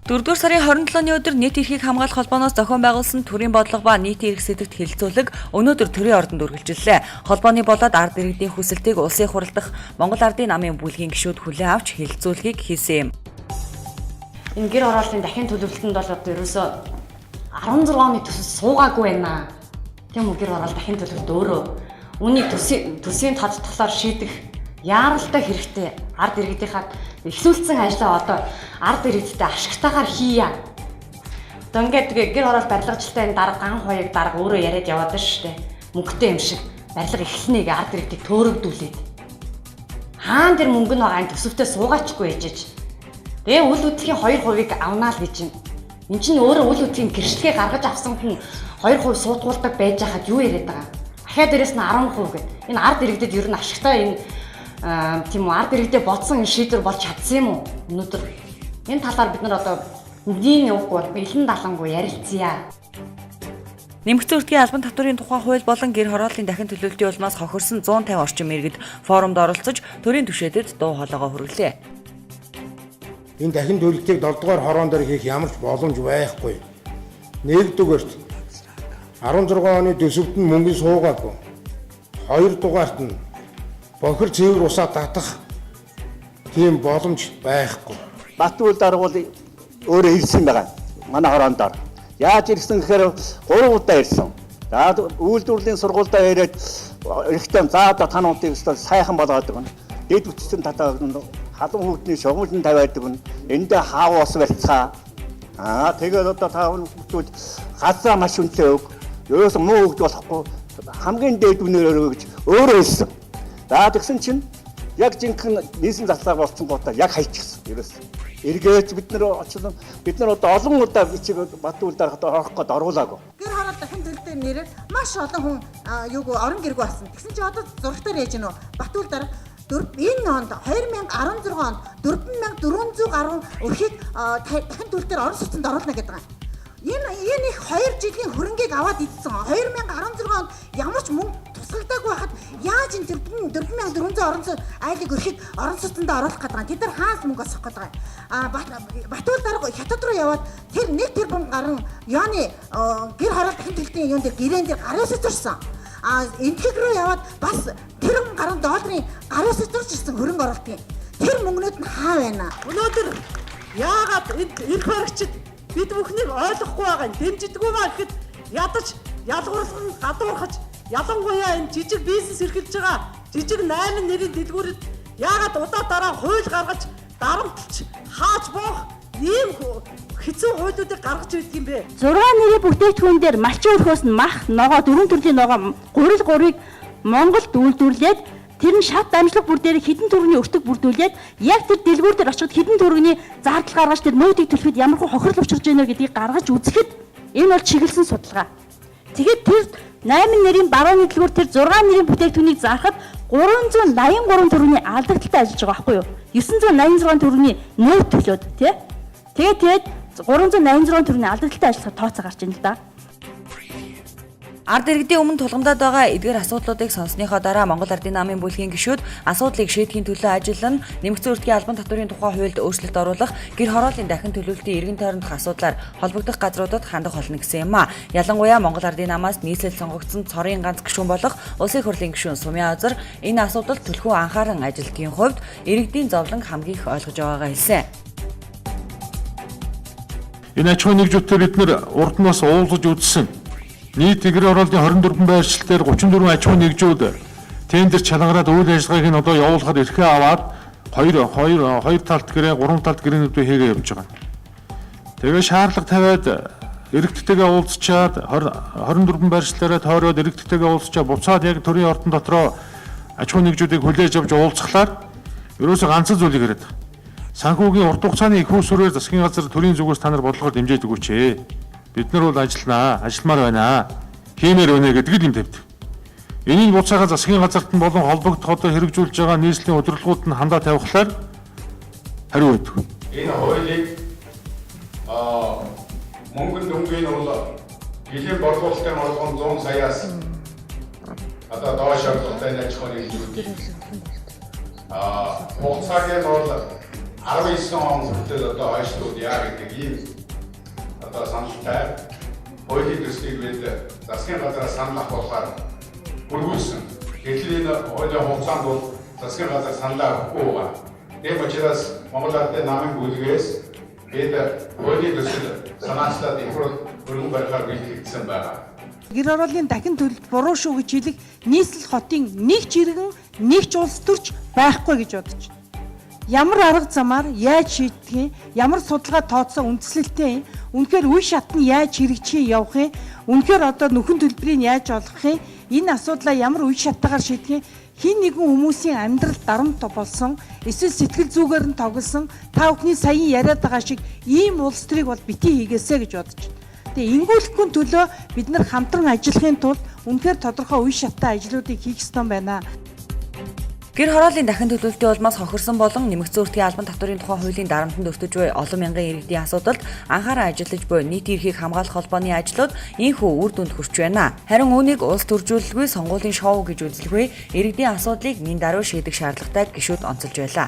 4-р сарын 27-ны өдөр нийт эрхийг хамгаалах холбооноос зохион байгуулсан төрийн бодлого ба нийтийн эрх сэдэвт хэлэлцүүлэг өнөөдөр төрийн ордонд үргэлжиллээ. Холбооны болоод ард иргэдийн хүсэлтийг улсын хурал дахь Монгол Ардын намын бүлгийн гишүүд хүлээн авч хэлэлцүүлгийг хийсэн юм. Энэ гэр хорооллын дахин төлөвлөлтөнд бол одоо ерөөсөө 16 оны төсөв суугаагүй байна. Тийм үү, гэр хороол дахин төлөвлөлт өөрөө үүнийг төсвийн тодтголоор шийдэх яаралтай хэрэгтэй. Ард иргэдийнхаа эхлүүлсэн ажлаа одоо ард иргэдтэй ашигтайгаар хийя. Одоо ингээд гэр хороол барилгачлалтай энэ дарга ган хуяг дарга өөрөө яриад яваад байна шүү дээ. Мөнгөтэй юм шиг барилга эхлэнэ гэ ард иргэдийг төөрөгдүүлээд. Хаан тэр мөнгө нь байгаа энэ төсөвтөө суугаачгүй ээжэж. Тэгээ үл хөдлөхийн 2%-ыг авнаа л гэж юм. Энд чинь өөрөө үл хөдлөхийн гэрчлэгээ гаргаж авсан хүн 2% суудгуулдаг байж хахад юу яриад байгаа. Ахиа дээрээс нь 10% гэд. Энэ ард иргэдэд ер нь ашигтай энэ тийм үү, ард иргэдээ бодсон энэ шийдвэр болж чадсан юм уу? Өнөөдөр энэ талаар бид нар одоо энэний уг бол илэн далангүй ярилцъя. Нэмэгдсэн үрдгийн албан татварын тухай хууль болон гэр хорооллын дахин төлөвлөлтийн улмаас хохирсон 150 орчим иргэд форумд оролцож төрийн түвшээдэд дуу хоолойгоо хүргэлээ. Энэ дахин төлөлтийг 7 дугаар хороон дээр хийх ямар ч боломж байхгүй. Нэгдүгээрт 16 оны төсөвт нь мөнгө суугаагүй. Хоёрдугаарт нь бохир цэвэр усаа татах тийм боломж байхгүй. Батүйл дарга бол өөрөө ирсэн байгаа. Манай хороонд дор. Яаж ирсэн гэхээр 3 удаа ирсэн. За үйлдвэрлэлийн сургуульдаа ирээд эрэхтэн за одоо та нуудыг өстө сайхан болгоод өгнө. Дэд бүтцэн татаа өгнө. Халуун хүүхдний шугамжинд тавиад өгнө. Эндээ хав ус барьцгаа. Аа тэгээд одоо та хүүхдүүд газраа маш үнэтэй өг. Ерөөсөн муу өгд болохгүй. Хамгийн дээд үнээр өрөө гэж өөрөө хэлсэн. За тэгсэн чинь яг жинхэнэ нийсэн заслаа болсон гутаа яг хайчихсан. Ерөөс. Эргээч бид нар очлон бид нар одоо олон удаа бичиг Батүйл даргад орох гээд оруулаагүй. Гэр хороол дахин төлөлтөөр нэрээр маш олон хүн юуг орон гэргүй болсон. Тэгсэн чинь одоо зурагтаар яаж гинөө Батүйл дарга энэ онд 2016 онд 4400 гаруй өрхийг дахин төлөлтөөр орон сууцнд оруулна гэдэг юм. Энэ их 2 жилийн хөрөнгийг аваад идсэн. 2016 онд ямар ч мөнгө тусгагдаагүй байхад яаж энэ 4400 орон сууц айлыг өрхийг орон сууцнд оруулах гэдэг юм. Тэд нар хаас мөнгө осгох гэдэг юм. А Батүйл дарга хятад руу яваад тэр 1 тэрбум гаруй юаны гэр хороол дахин төлөлтийн юун дээр гэрээн дээр гарын үсэг зурсан. А энтхэг рүү яваад бас тэрбум гаруй долларын гарын үсэг зурж ирсэн хөрөнгө оруулалтын. Тэр мөнгнүүд нь хаа байна? Өнөөдөр яагаад энэ эрх баригчид бид бүхнийг ойлгохгүй байгаа юм, дэмждэггүй маа гэхэд ядаж ялгуурлан гадуурхаж ялангуяа энэ жижиг бизнес эрхэлж байгаа жижиг 8 нэрийн дэлгүүрүүд яагаад удаа дараа хууль гаргаж дарамтлж хааж боох ийм хэцүү хуулиудыг гаргаж ирдэг юм бэ? 6 нэрийн бүтээгдэхүүн дээр малчин өрхөөс нь мах, ногоо, дөрвөн төрлийн ногоо, гурил гурыг Монголд үйлдвэрлээд тэр нь шат амжилт бүр дээр хэдэн төгрөгийн өртөг бүрдүүлээд яг тэр дэлгүүр дээр очиход хэдэн төгрөгийн зардал гаргаж тэр нүүдийг төлөхөд ямар хөө хохирол учирч байна вэ гэдгийг гаргаж үзэхэд энэ бол чиглэсэн судалгаа. Тэгэхээр тэр 8 нэрийн барууны дэлгүүр тэр 6 нэрийн бүтээгдэхүүнийг зархад 383 төгрөгийн алдагдaltaй ажиллаж байгаа байхгүй юу? 986 төгрөгийн нөөт төлөөд тий. Тэгээд 386 төгрөгийн алдагдaltaй ажиллахад тооцоо гарч ийн л да. Ард иргэдийн өмнө тулгамдаад байгаа эдгээр асуудлуудыг сонссныхоо дараа Монгол Ардын намын бүлгийн гишүүд асуудлыг шийдэхин төлөө ажиллана, нэмэгдсэн үрдгийн албан татварын тухай хуульд өөрчлөлт оруулах, гэр хорооллын дахин төлөвлөлтийн эргэн тойрондох асуудлаар холбогдох газруудад хандах болно гэсэн юм а. Ялангуяа Монгол Ардын намаас нийслэл сонгогдсон цорын ганц гишүүн болох Улсын хурлын гишүүн Сумын Озер энэ асуудалд түлхүү анхааран ажилтгийн хувьд иргэдийн зовлон хамгийн их ойлгож байгаагаа хэлсэн. Энэ аж ахуйн нэгжүүдээр бид нэр урд нь бас уулзаж үзсэн. Нийт гэр хорооллын 24 байршил дээр 34 аж ахуйн нэгжүүд тендер чалгараад үйл ажиллагааг нь одоо явуулахад эрхээ аваад 2 талт гэрээ, 3 талт гэрээнүүдээ хийгээ явж байгаа. Тэгээ шаардлага тавиад эрэгтэйгээ уулзчаад 24 байршлаараа тойроод эрэгтэйгээ уулзчаад буцаад яг төрийн ордон дотроо аж ахуйн нэгжүүдийг хүлээж авч уулзхалаар ерөөсөө ганцхан зүйлийг яриад байгаа. Санхүүгийн урт хугацааны их усүрээр засгийн газар төрийн зүгээс та нар бодлогоор дэмжиж өгөөч ээ. Бид нар бол ажилланаа, ажилламаар байна. Хиймээр байна гэдэг л юм тавьдаг. Энийг буцаага засгийн газарт нь болон холбогдох одоо хэрэгжүүлж байгаа нийслэлийн удирдлагууд нь хандаа тавихлаар хариу өгдөг. Энэ хуулийг мөнгөн дүнгийн бол жилийн борлуулалтын орлого 100 саяас одоо доош орлоготой аж ахуйн нэгжүүдийг хугацааг нь бол 19 он хүртэл одоо хойшлуулъя гэдэг ийм одоо саналтай хуулийн төслийг бид засгийн газраас санал авахар бүргүүлсэн. Гэтэл энэ хуулийн хугацаанд бол засгийн газар санал авахгүй байгаа. Тийм учраас Монгол Ардын намын бүлгээс бид хуулийн төсөл санаачлаад их хурл өргөн барихаар бэлтгэгдсэн байгаа. Гэр хорооллын дахин төлөлт буруу шүү гэж хэлэх нийслэл хотын нэг ч иргэн, нэг ч улс төрч байхгүй гэж бодож байна. Ямар арга замаар яаж шийдэх юм, ямар судалгаа тооцоо үндэслэлтэй юм, үнэхээр үе шат нь яаж хэрэгжих юм явах юм, үнэхээр одоо нөхөн төлбөрийг яаж олгох юм, энэ асуудлаа ямар үе шаттайгаар шийдэх юм, хин нэгэн хүмүүсийн амьдрал дарамт болсон, эсвэл сэтгэл зүгээр нь тоглосон, та бүхний саяхан яриад байгаа шиг ийм улс төрийг бол битгий хийгээсэй гэж бодож байна. Тэгээ ингүүлэхгүй төлөө бид нар хамтран ажиллахын тулд үнэхээр тодорхой үе шаттай ажлуудыг хийх ёстой байна. Гэр хорооллын дахин төлөвлөлтийн улмаас хохирсон болон нэмэгдсэн үртгийн албан татварын тухай хуулийн дарамтанд өртөж буй олон мянган иргэдийн асуудалд анхааран ажиллаж буй нийт эрхийг хамгаалах холбооны ажлууд ийнхүү үр дүнд хүрч байна. Харин үүнийг улс төржүүлэлгүй сонгуулийн шоу гэж үзэлгүй иргэдийн асуудлыг нэн даруй шийдэх шаардлагатай гишүүд онцолж байлаа.